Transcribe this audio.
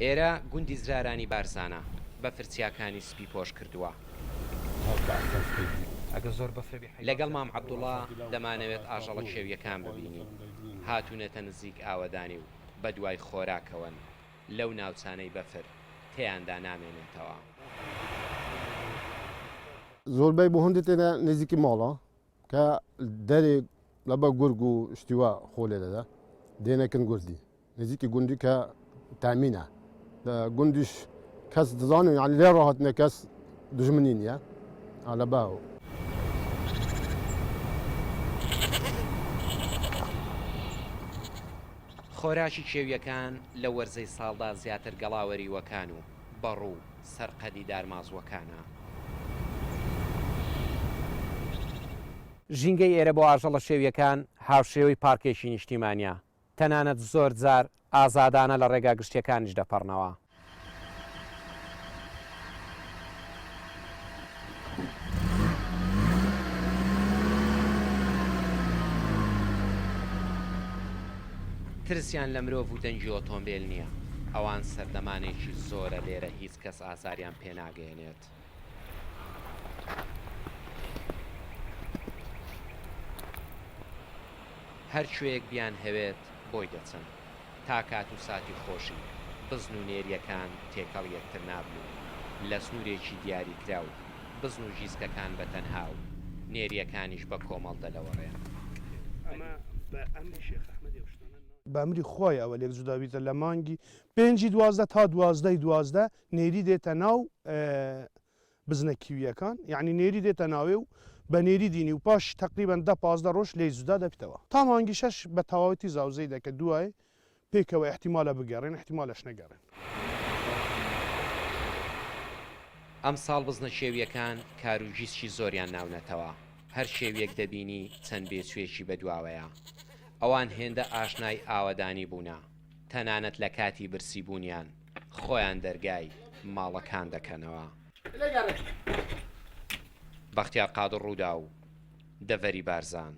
ئێرە گوندی زرارانی بارزانە، بەفر چیاکانی سپی پۆش کردووە. لەگەڵ مام عەبدوڵا دەمانەوێت ئاژەڵە کێوییەکان ببینین. هاتوونەتە نزیک ئاوەدانی و بەدوای خۆراکەوەن لەو ناوچانەی بەفر تێیاندا نامێنێتەوە. زۆربەی بۆ هەندێ تێنە نزیکی ماڵە کە دەرێ لەبە گورگ و شتیوا خۆ لێ دەدا دێنەکن گوردی نزیکی گوندی کە تامینە لە گوندیش کەس دەزانن یعنی لێ ڕاهاتنە کەس دژمنی نییە لە باو. خۆراکی کێوییەکان لە وەرزەی ساڵدا زیاتر گەڵاوەریوەکان و بەڕوو و سەرقەدی دارمازووەکانە. ژینگەی ئێرە بۆ ئاژەڵە شێوییەکان هاوشێوەی پارکێکی نیشتیمانییە، تەنانەت زۆر جار ئازادانە لە ڕێگا گشتییەکانیش دەپەڕنەوە. ترسیان لە مرۆڤ و دەنگی ئۆتۆمبێل نییە، ئەوان سەردەمانێکی زۆرە لێرە هیچ کەس ئازاریان پێناگەیەنێت. هەر کوێیەک بیانهەوێت بۆی دەچن. تا کات و ساتی خۆشی، بزن و نێرییەکان تێکەڵ یەکتر نابن و لە سنوورێکی دیاریکراو بزن و گیسکەکان بە تەنها و نێرییەکانیش بە کۆمەڵ دەلەوەڕێن. بە ئەمری خوای ئەوە لێک جودا بیتە لە مانگی پێنجی 12 تا دوازدەی 12 نێری دێتە ناو بزنە کیویەکان یعنی نێری دێتە ناوێ و بە نێری دینی و پاش تقریبا دە 15 ڕۆژ لێی جودا دەبیتەوە تا مانگی شەش بە تەواوەتی زاوزێی دەکە دوای پێکەوە ئیحتیمالە بگەڕێن ئیحتیمالەش نەگەڕێن. ئەمساڵ بزنە کێوییەکان کار و گیسکی زۆریان ناونەتەوە، هەر کێوییەک دەبینی چەند بێچووێکی بەدواوەیە. ئەوان هێندە ئاشنای ئاوەدانی بوونە، تەنانەت لە کاتی برسیبوونیان خۆیان دەرگای ماڵەکان دەکەنەوە. بەختیار قادر رووداو، دەڤەری بارزان.